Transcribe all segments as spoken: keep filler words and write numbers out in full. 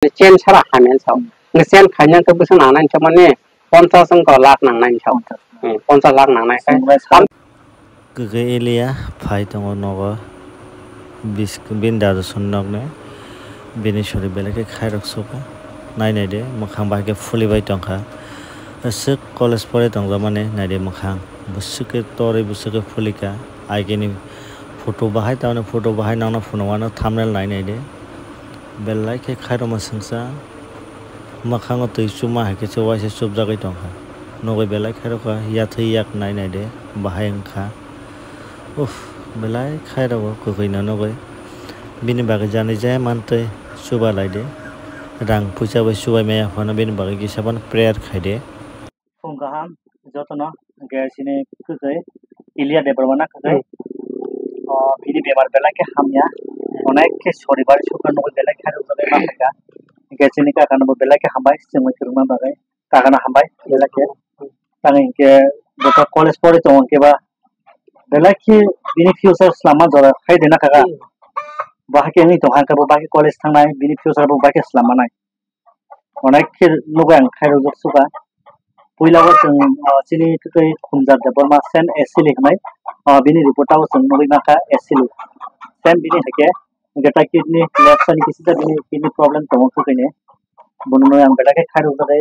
Chen sara hamya sa. Nge chen khaina khe bwswk nangnai sa mane ponchas wngkha lakh nangnai sa. Hmm, ponchas lakh nangnai. Kwkwi Elia phai tongo nogo. Bis-, bini dadu song nokni. Bini sori belai khe khairok suka. Nai nai de, mwkhang bai khe phuli bai tongkha. Aswk college pore tongjakmani nai de mwkhang. Bwswk khe torwi bwswk khe phulika. Agini photo bahai tamni photo bahai nokno phunukmano thumbnail nai nai de. Belai khe khairokma swngsa. Mwkhango twi chuma hai khe se waisa chupjagwi tongkha. Nugwi belai khairokha, yathwi yak nai nai de, bahai wngkha. Uff, belai khairogo kwkhwino nugwi. Bini bagwi janija mantwi chuba lai de. Rang puisa bai chubai maya phano bini bagwi kisa phano prayer khai de. Phung kaham jotono, hwnkhe chini kwkhwi Ilya Debbarma na kwkhwi. Hmm. O, bini bemar belai khe hamya. Onek khe soribar sukha nugwi belai khe rwjagwi ma phaikha. Hwnkhe chini kakano bo belai khe hambai, chwngwi kwrwngma bagwi. Kakano hambai belai khe. Tamo hinkhe bo khe college pori tongo hinkhe ba belai khe bini future swlamma jora khai de na kaka. Hmm. Bo hakhe wngwi tongkha hinkhe bo bai khe college thangnai, bini future bo bai khe swlamma nai. Onek khe nugwi ang khairokjak suka. Puila o chwng, ah, chini twi Khumjar Debbarma, same Asili hwnwi, ah, bini report o chwng nugwi mankha Asili. Same bini hai khe, hwnkhe ta kidney, left side ni kisa bini kidney problem tongo kwkhwini. Bono nugwi ang belai khe khairokjagwi,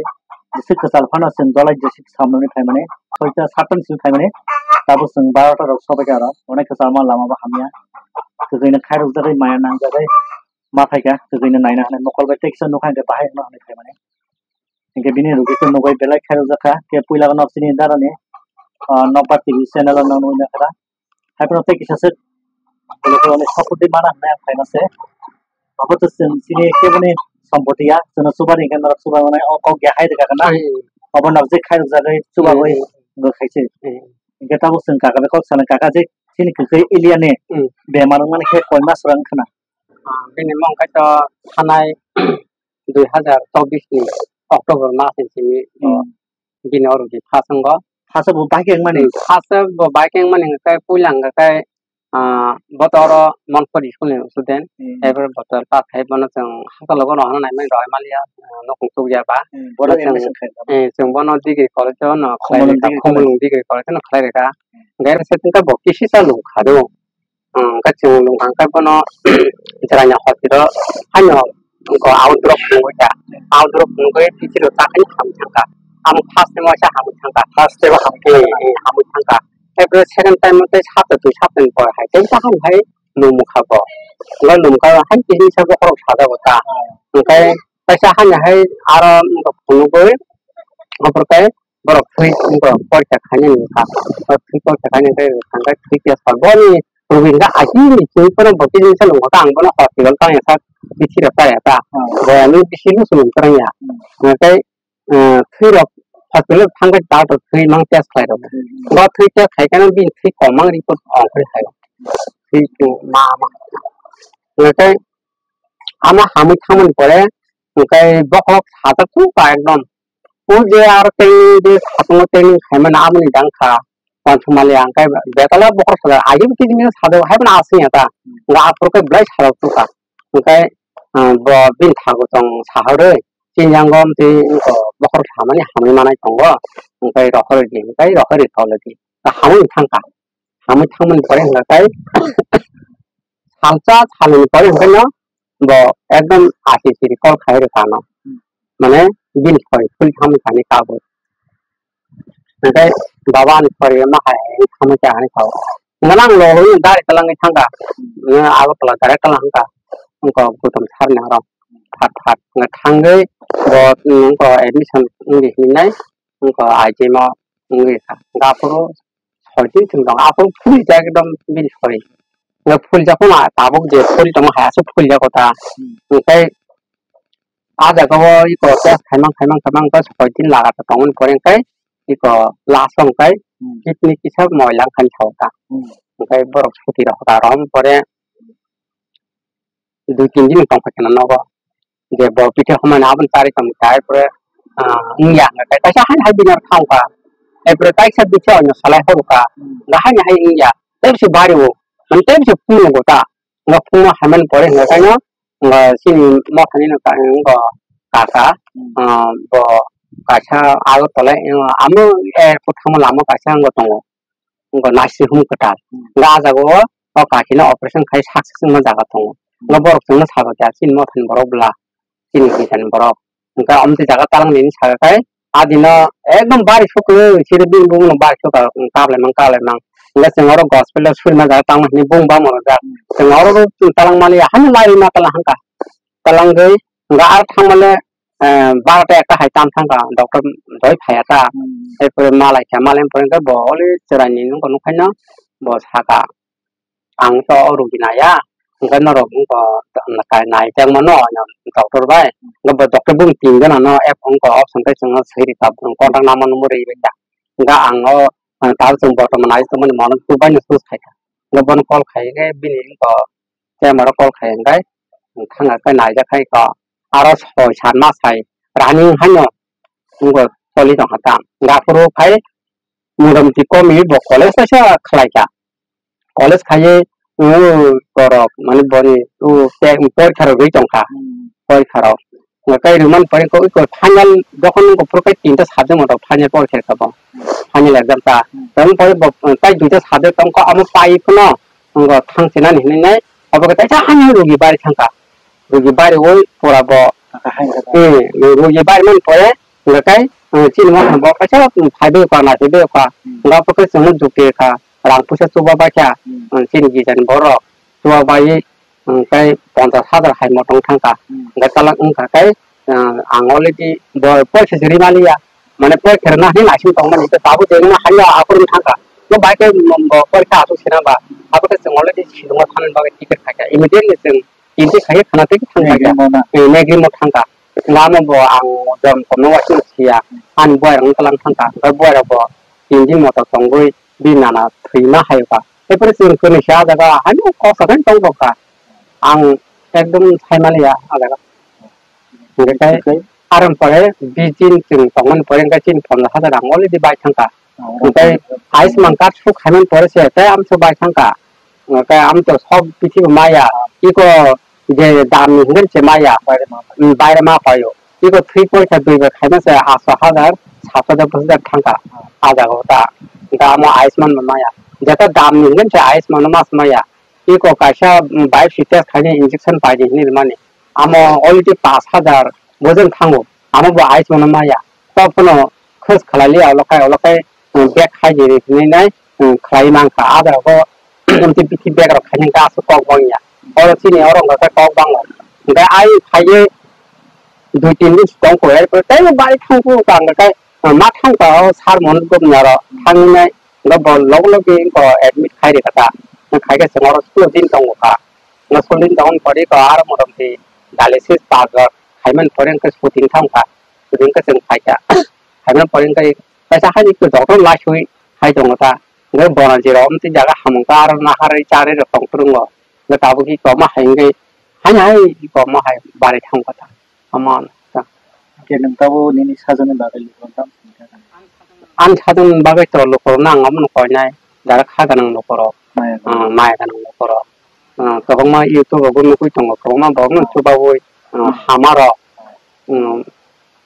jesa kwchal phano chwng dolai jesa samani phaimani, soita sattan simi phaimani, tabuk chwng barota rok sobaikha aro, onek kwchalma lama bo hamya. Kwkhwini khairokjagwi maya nangjagwi. Ma phaikha, kwkhwino naina hwnwi mokol bai tei kisa nukha hinkhe bahai wngna hwnwi phaimani. Hinkhe bini rugwi khe nugwi belai khairokjakha, khe puila nok chini darani, ah, Nokbar T V channel o nuknwi nakhara. Haiphano tei kisa swk, bwlwkni support di mana hwnwi ang phaima se. Abo to chwng chini keboni sompoti ya, chwngno chubar hinkhe norok chubar manai o kok ya hai rwkha kana. Hmm. Obo nok je khairokjagwi chubagwi Hmm. wngkha khaise. Hmm. Hinkhe tabuk chwng kaka bai kok sanai, kaka je chini kwkhwi Ilya ni Hmm. bemar wngmani khe koi mas rok wngkha na. Ah, bini mung khe to thanai dui hazar chobbish ni October mas ni simi, Hmm. bini oro di phasongo. Phasok bo bai khe wngmani? Hmm, phasok bo bai khe wngmani hwnkhe puila hwnkhe, ah, bo to oro Monkori school ni student. Hmm. Ebar bo twelve pass khai bono chwng hakhe logo rohorna naimani rohormaliya, ah, nokong chukya ba. Hmm, bono Bo chwng, admission khai. Eh, chwng bono degree college o no khlai Khumulwng rwkha, degree Khumulwng college. Degree college o no khlai rwkha. Hmm. Gairo se chwngkhe bo kisi cha lung kha do. Hmm, khe chwng lung kha khe bono Jirania hospital haino wngkha outdrop phunugwi kha. Outdrop phunugwi bithi rok chakhani hamwi thangkha. Amo first time waisa hamwi thangkha. First time hamwi thangkha. Eh, eh, hamwi thangkha. Khe bwrwi second time tei sapta twi sapta ni pore hai tei ta hamwi hai lumukha bo. Wngkha lumukha hai tini sa bokhorok sajago ta. Hwnkhe kaisa hani hai aro wngkha phunugwi oborok khe borok thwi wngkha porikha khainani wngkha. Borok thwi porikha khainani tei thangkhe thwi test kha. Boni rugwi wngkha agini chwng phano bo kisa lungo ta ang bono hospital tangya sa bithi rok chaya ta. Hmm. Bo ani bisi lusu lung kwrwngya. Hmm. Hwnkhe, eh, thwi rok hospital thangkhe doctor thwi mang test khlai rok. Hmm. Bo thwi test khai khe bini thwi kom mang report ongkhorwi khaio. Thwi ma ma. Hwnkhe ama hamwi thangmani pore hwnkhe bokhorok sajak thung ta ekdom. O je aro tei je satungo training khaimani aboni dang kha, wansukmali ang khe betala bokhorok sajak, agini khe sajak hai phano aswk ya ta, hwnkhe aphuru khe belai sajak thung kha. Hwnkhe, ah, bo bini thago tong saharwi, chini yango tei bokhorok samani hamwi manai tongo, hwnkhe rohorwi di, hwnkhe rohorwi tolwi di, hamwi thang kha. Hamwi thangmani pore hwnkhe tei salsa salnwini pore hwnkhe no bo ekdom achi chiri call khai rwkha ano. Hmm. Mane bini sori phul thangwi thani tabuk. Hwnkhe baba ani sori ma hai hai thangwi cha ani sao. Hwnkhe ang lolo ni gari twlangwi thangkha. Hmm. Hwnkhe Agartala direct twlang hwnkha. Wngkha Gautam sir ni aro. Phat phat hwnkhe thangwi bo, hmm, wngkha admission wngdi hinwi nai. Wngkha I G M o wngwi kha. Hwnkhe aphuru soi tin chwng tong, aphuru full jak ekdom bini sori. Hwnkhe full jak phano tabuk je full tongma hai aswk full jak kota. Hmm. Hwnkhe ah jaga o iko test khaimang khaimang khaimang hwnkhe soi tin lagatar tongmani pore hwnkhe iko last o hwnkhe Hmm. kidney kisa moila wngkha hinwi sao ta. Hmm. Hwnkhe borok suti rok hoda rohormani pore dui tin din tong kha khe nogo. Je bo pithe humani aboni charwi tong kha, er pore, ah, wngya hwnkhe kaisa hai hai bini aro thang kha. Er pore kaisa bithi onyo salai horo kha. Hwnkhe haini hai wngya. Tei bisi bari o. Mane tei bisi phungo ta. Hwnkhe phungo hamani pore hwnkhe kaino Wngkha chini mothani no ka-, wngkha kaka, Hmm. ah, bo kaisa Agartala, ah, amo airport thangma lama kaisa wngkha tongo. Wngkha Naising Hum Kwtal. Hmm. Wngkha ah jaga o, o kaki no operation khai success wngma jaga tongo. Wngkha Hmm. borok chwngno sabo kha chini mothani borok bwla, chini Gijan borok. Wngkha omo twi jaga talang nini saka khai, ah dino ekdom bari sukwi, siri bini bumung no bari sukha, kablai mang, kablai mang. Wngkha chwng oro gospel o surima jaga tangma hwnwi bung bangma rijak. Chwng oro chwng talang mani, haino lai rwma talang hangkha. Talangwi, wngkha aro thangmale, eh, barota ekta hai tam thangkha, doctor doi phaiya ta. Hmm. Erpore malai kha, malai pore wngkha bo oli chwraini nungkha nukhaino bo saka. Ang to o rugi naiya, hwnkhe norok wngkha naijakmano doctor bai, hwnkhe bo doctor bung tin jona no ep wngkha option khe chwngno swi rwkha, bwrwng contact number no rwi rwkha, hwnkhe ang o tabuk chwng bortoman nai tongmani mano tubui no choose khaikha, hwnkhe bono call khai khe bini wngkha chamber o call khai hwnkhe thangkha khe naijak khai kha, aro soi san ma sai running haino wngkha choli tongkha ta, hwnkhe aphuru khai motamoti komi bo college kaisa khlai kha. College khaiwi, uh, borok, mane, boni, uh, te, porikha rok rwi tongkha. Hmm. Porikha rok. Hwnkhe rwmani pore khe, iko final, jokhon wngkha phuru khe tinta subject moto final porikha rwkha bo. Final exam ta. Hmm. Tei pore bo, uh, tai duita subject tongkha, amo pai phano, wngkha thang chenani hinwi nai, abo khe taisa hani rugi bari thangkha. Rugi bari oi pura bo. Kaham khe. Hmm, rugi bari mani pore, hwnkhe, uh, chini mokhan bo kaisa, um, phaibai kha, naisaibai kha. Hmm. Hwnkhe abo khe chwngno jukti kha. Rang puisa chuba baikha, Hmm. ang chini Gijan borok chuba bai, ang kai ponchas hajar hai motong thangkha. Hmm. Ang kai talak wngkha kai, ang, ang already bo poisa se ri maliya. Mane poisa rwna hinwi naising tongmani, tei tabuk je wngma haiya aphuru wng thangkha. Bo bai khe bo poisa aswk sena ba, abo khe chwng already silongo thanani bagwi ticket khaikha. Immediately chwng Tini khai khana tei thang Negri paikha. Mona. Eh, Negri mo thangkha. Lama bo ang jom kono waising siya. Ani buai rang talang thangkha. Hwnkhe buai rok bo tini moto tongwi bini nana thwima hai kha. Tei phuru chwng kwnwi se ah jaga haino kok sabai tong bokha. Ang ekdom sai maliya ah jaga. Hwnkhe tei Okay. Aroni pore bijin chwng tongmani pore hwnkhe chini ponchas hajar rang already bai thangkha. Oh, Hwnkhe okay. Ayushman card suk khaimani pore se tei amso bai thangkha. Hwnkhe amto sob bithi bo maya. Iko je dam ni hwnkhe se maya. Baire ma pai. Hmm, baire ma paio. Iko three porikha dui bai khaima se asto hajar, sato de bwswk thangkha. Ah jaga o ta. Hwnkhe amo Ayushman bo maya. Jeta dam ni hwnkhe se Ayushman no mas maya. Iko kaisa, mm, biopsy test khaina injection paidi hinwi rwmani. Amo already pash hajar bojong thango. Amo bo Ayushman no maya. Kok phano khos khlai liya, olo khai, olo khai, mm, bag khai di hinwi nai, mm, khlai mankha. Ah jaga o tei bithi bag rok khaina hwnkhe aswk kok bangya. Oro chini oro hwnkhe kok bango. Hwnkhe ai phaiwi dui tin din tong kho, erpore tei bai thang kho, hwnkhe ma thang kha o sar mon gom ya ro thang nai. Hwnkhe bo log log admit khai rwkha ta. Khai khe chwng oro sullo din tongo kha. Hwnkhe sullo din tongmani pore khe aro motamoti dialysis pajak khaimani pore hwnkhe shooting thang kha. Shooting khe chwng phai kha. Khaimani pore hwnkhe kaisa hai khe doctor laisui hai tongo ta. Hwnkhe bona jerok omtwi jaga hamung kha aro naharwi charwi rok tong phuru wngo. Hwnkhe tabuk khe koma hai hwnkhe haino hai koma hai bari thang kha ta. Omo ta. Hwnkhe nwng tabuk nini sajwkni bagwi lukurok tamo sankha? Ani sajwkni bagwi to lukurokno ang omono koinai, jaga kha gwnang lukurok, Maya gwnang. Ah, maya gwnang lukurok. Ah, kwbangma YouTube rogo nugwi tongo, kwbangma borokno chubaui, ah, hamarok, um,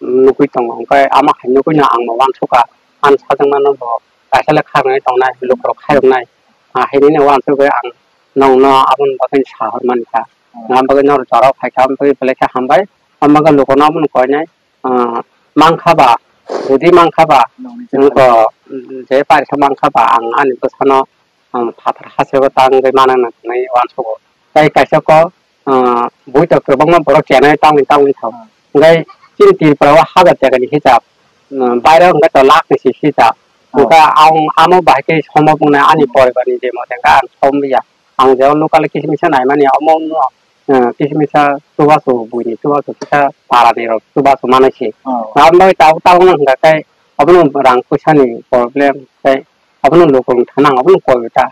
nugwi tongo. Hwnkhe ama hai nugwino ang bo uansukha, ani sajwkmano bo kaisa le kha gwnai tongnai, lukurok khairoknai. Ah, hinwi uansugwi ang nongno aboni bagwi sa hor mankha. Aboni bagwi norok jorao phaikha, aboni bagwi belai khe hambai. Omo khe lukurokno abono koinai, ah, mankha ba, jodi mankha ba, Nongni nokho, mm, je parisa mankha ba, ang ani bwsano, um, phatar hasteo tangwi mano hinwi uansugo. Tei kaisa kok, ah, bui tok kwbangma borok chenai tangwi tangwi thao. Hwnkhe chini Tripura o hajar taka ni hisab, um, baire hwnkhe to lakh ni se hisab. Hwnkhe ang amo bahai khe somo wngnai ani poribar ni je mote hwnkhe ang somliya. Ang je o local kisa misa naimani omo wngno, eh, kisa misa chubachu buini chubachu kisa para ni rok chubachu manai se. Oh. Aboni bagwi tabuk tabukno hwnkha khe abono rang puisa ni problem tei abono lukurok thana abono koi ta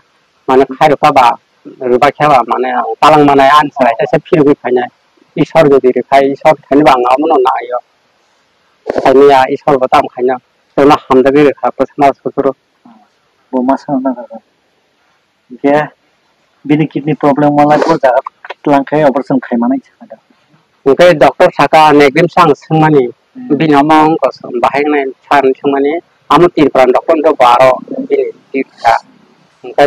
mane khairokha ba rwbaikha ba mane ang talang manai ani chwrai kaisa phirogwi phainai Isor jodi rwkhai Isor thani bo ang abono naio. Thani ya Isor bo tamo khaina chwngno hamjagwi rwkha bwsano sutro. Bo ma sano nang kha. Hwnkhe bini kidney problem malai bo jaga. tlang khe operation khai manai sakha da. Hwnkhe doctor saka, nekrim sang swngmani, hmm, bini omo wngkha bahai wngnai san swngmani, amo Tripura ni doctor wngkha bo aro bini twi kha. Hwnkhe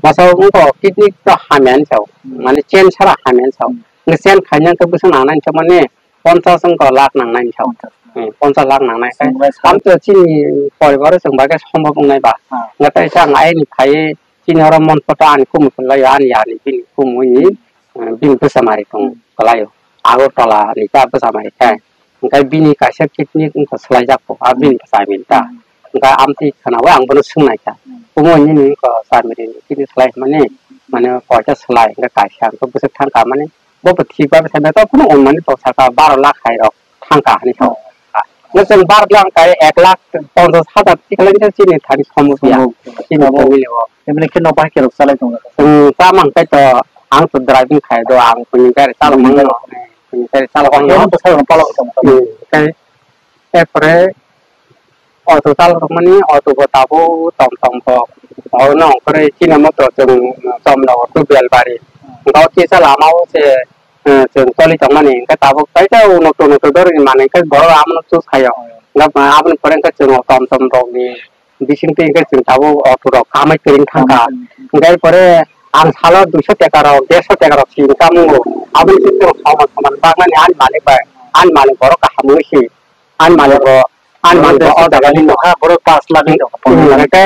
masa wngkha kidney to hamya hinwi sao, hmm, mane chen sara hamya hinwi sao. Hmm. Hwnkhe chen khaina khe bwswk nangnai hinwi sao mani, ponchas wngkha lakh nangnai hinwi sao. Ponchas. Hmm, ponchas lakh nangnai khe. Chwng bai sa- Amo to chini poribar o chwng bai khe sombhob wngnai ba. Ah. Hwnkhe tei sa ang ayni phaiwi chini oro mon photo ani kumu kwlai o, ani yani bini kumu ni, eh, bini bwsa mari tong kwlai o. Agartala ni ta bwsa mari khe. Hwnkhe bini kaisa kidney wngkha swlaijak kho, a bini bwsa mari ta. Hwnkhe amtwi khwnaui ang bono swngnaikha. Kumu nini wngkha chamiri ni kidney swlai hwnmani, mane koita swlai, hwnkhe kaisa hwnkhe bwswk thangkha mani, bo bo thik bai bwsai mani, to phano on mani to saka baro lakh hai rok thangkha hinwi sao. Hwnkhe chwng baro lakh kai ek lakh ponchas hajar tikhlai khe chini thani somo phiya. Somo. Chini abo family o. Family khe no bahai khe rok chalai tongo. Chwng chama hwnkhe to ang to driving khai do, ang kuni gari chalok mano. Kuni gari chalok mano. Khe bwsai rok palok tongo. Hmm, tei, tei pore auto chalok rokmani, auto bo tabuk tong tong kok. Oro no ongkhorwi chini moto chwng chomla o tu Belbari. Hwnkhe o kisa lama o se, eh, chwng choli tongmani, hwnkhe tabuk kaisa uno tono to doroni manwi hwnkhe borok abono choose khaio. Hwnkhe aboni pore hwnkhe chwng o tom tom rokni bisingtwi hwnkhe chwng tabuk auto rok kamai kwrwng thangkha. Hwnkhe pore ang salo duiso teka rok, derso teka rok si income wngo. Aboni bisingtwi chwng soman soman baknani ani malik bai, ani malik borok kaham wngwi si. Ani malik bo, ani malik bo o jaga ni nokha borok pash lakh ni nokha. Hmm, hwnkhe,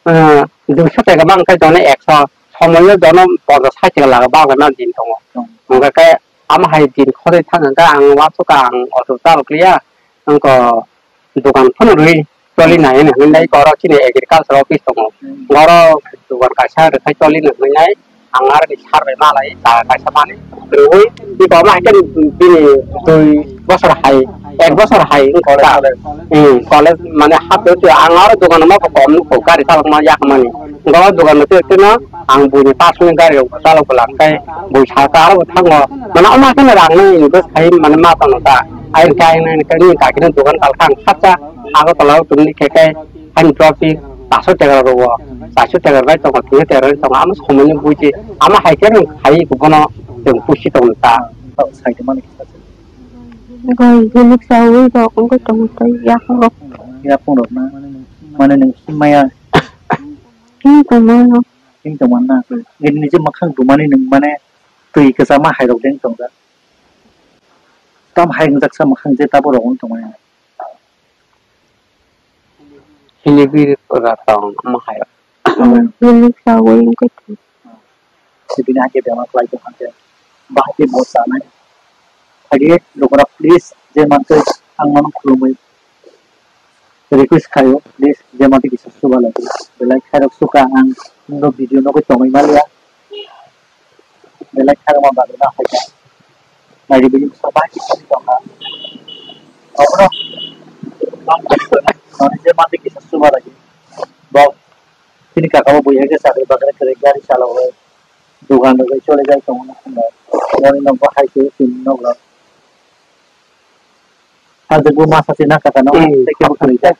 eh, duiso teka bang khe jono ekso, somoyo jono ponchas sait teka laga bang na din tongo. Hmm. Hwnkhe khe amo hai din khorwi thang hwnkhe ang uansukha ang auto chalok liya, wngkha dogan phano rwi choli nai hwnwi nai oro chini agriculture office tongo. Hmm. Oro dogan kaisa rwkhai choli nai hwnwi nai. Ang aroni sar bai malai ta kaisa mani rwui, iko ma haikhe bini dui bosor hai, ek bosor hai wngkha ta. Hmm, college mane hapdo twi ang aro dogan ma bo kom nukho gari chalok ma yak mani. Wngkha o dogan no twi twi no ang buini personal gari rok chalok bwla hwnkhe bui saka aro bo thango. Mane omo haikhe rang no invest khai mane ma tongno ta. Ayang khe ayang nai khe nini kakino dogan kalkha ang khatsa Agartala o tongni khe khe. Ani trophy paanso teka rwo, paanso teka bai tongo, tini teka rwi tongo, amo somoi ni buji, amo hai khe nwng khai bono chwng pusi tong ta. Bai, bilik sawi rok wngwi tongo tei yakung rok. Yakung rok na, mane nwng himya. Him tongmano. Him tongmano na, nini je mwkhang dumani nwng mane twi kwchama hai rok deng tongjak. Tam hai wngjak sa mwkhang je tabuk rok wng tongmani. Hilibi rwtong omo hai. Hilibi sawi wngkhe thwi. Bini hakhe bemar khlai tong kha khe. Bahai khe bo chanai. Hakhe lokra please je mantwi ang nono khulumwi request khaio, please je mantwi kisa suba lai. Belai khairok suka ang nono video nogwi tongwi maliya. Belai khairokma bagwi no hai kha. Naidi bini bwskango bahai kisa tongkha. Obono nini je mantwi kisa suba lagi. Bo chini kaka bo buiya khe chakri bakri kwrwi gari chalogwi dogan rwgwi choli jai tongo. Boni nokbo hai khe chini nokno. Hajak bo masa se na kaka no. Hmm. Tei kebo kwrwi jak.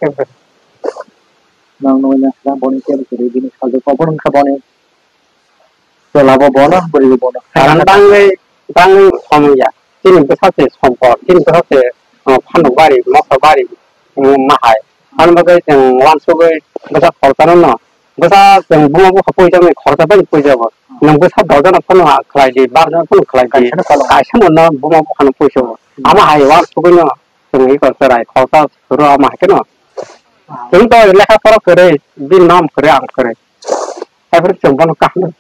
Nang nui na kaka boni kebo kwrwi bini hajak bo wngkha boni. Tola bo bono, bwrwi bo bono. Karon bangwi, bangwi somya. Chini bwsa se sompot, chini bwsa se, uh, phanuk bari, moso bari, um, ma hai. Ani bagwi chwng uansugwi bwsa khoroksa no no. Bwsa chwng buma bupha poisa ni khoroksa bai poisa bo. Nwng bwsa dojan phano khlai di, bar jan phano khlai di. Kaisa no kalo. Kaisa no no buma bupha no poisa bo. Hmm. Ama hai uansugwi no chwng iko chwrai khoroksa suru ama hai no. Ah. Chwng to lekha pora kwrwi, bini mam kwrwi, ang kwrwi. Haifruk chwng bono kaham.